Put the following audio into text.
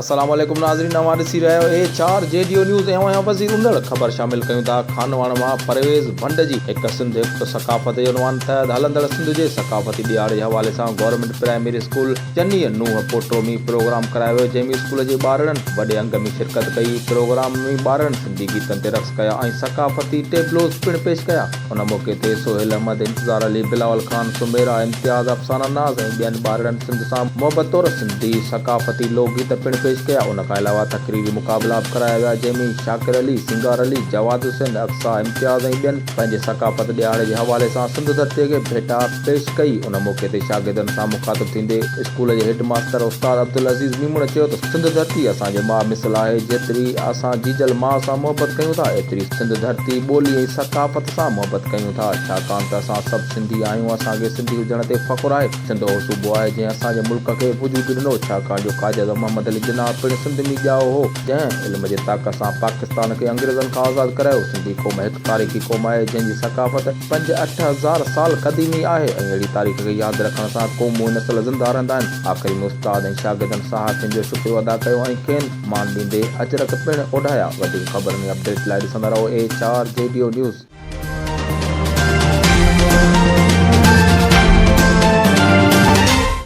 السلام عليڪم ناظرين اوهان ڏسي رهيا آهيو H R G D O news ۽ اوهان وزير اندڙ خبر شامل ڪيون ٿا خانواهڻ مان پرويز ڀنڊ جي هڪ سنڌ هڪ ثقافت جي عنوان تحت هلندڙ سنڌ جي ثقافتي ڏهاڙي جي حوالي سان government primary school Chania Nooh Poto ۾ programme ڪرايو ويو جنهن ۾ اسڪول جي ٻارڙن وڏي انگ ۾ شرڪت ڪئي پروگرام ۾ ٻارڙن سنڌي گيتن تي رقص ڪيا ۽ ثقافتي ٽيبلوز پڻ پيش ڪيا. ان موقعي تي سهيل احمد، انتظار علي، بلاول خان، سميرا امتياز، افسانه ناز ۽ ٻين ٻارڙن سنڌ سان محبت طور سنڌي ثقافتي لوڪ گيت پڻ پيش ڪيا. ان کان علاوه تقريري مقابلا به ڪرايا ويا جنهن ۾ شاڪر علي، سينگار علي، جواد حسين، اقصيٰ امتياز ۽ ٻين پنهنجي ثقافت ڏهاڙي جي حوالي سان سنڌ ڌرتي کي ڀيٽا پيش ڪئي. ان موقعي تي شاگردن سان مخاطب ٿيندي اسڪول جي هيڊ ماستر استاد عبدالعزيز ميمڻ چيو ته سنڌ ڌرتي اسان جي ماء مثل آهي، جيتري اسان جيجل ماء سان محبت ڪيون ٿا، ايتري سنڌ ڌرتي، ٻولي ۽ ثقافت سان محبت ڪيون ٿا، ڇاڪاڻ ته اسان سڀ سنڌي آهيون، اسان کي سنڌي هجڻ تي فخر آهي. سنڌ اهو صوبو آهي، جنهن اسان جي ملڪ کي وجود ڏنو، ڇاڪاڻ جو قائداعظم محمد علي جناح پڻ سنڌ ۾ ڄائو هو، جنهن علم جي طاقت سان پاڪستان کي انگريزن کان آزاد ڪرايو. سنڌي قوم هڪ تاريخي قوم آهي، جنهن جي ثقافت پنج 8000 سال قديمي آهي ۽ اهڙي تاريخ کي ياد رکڻ سان قومون ۽ نسل زنده رهندا آهن. آخر ۾ استاد ۽ شاگردن صحافين جو شڪريو ادا ڪيو ۽ کين مان ڏيندي اجرڪ پڻ اوڍايا. وڌيڪ خبرن ۽ اپڊيٽ لاء ڏسندا رهو H R G D O news.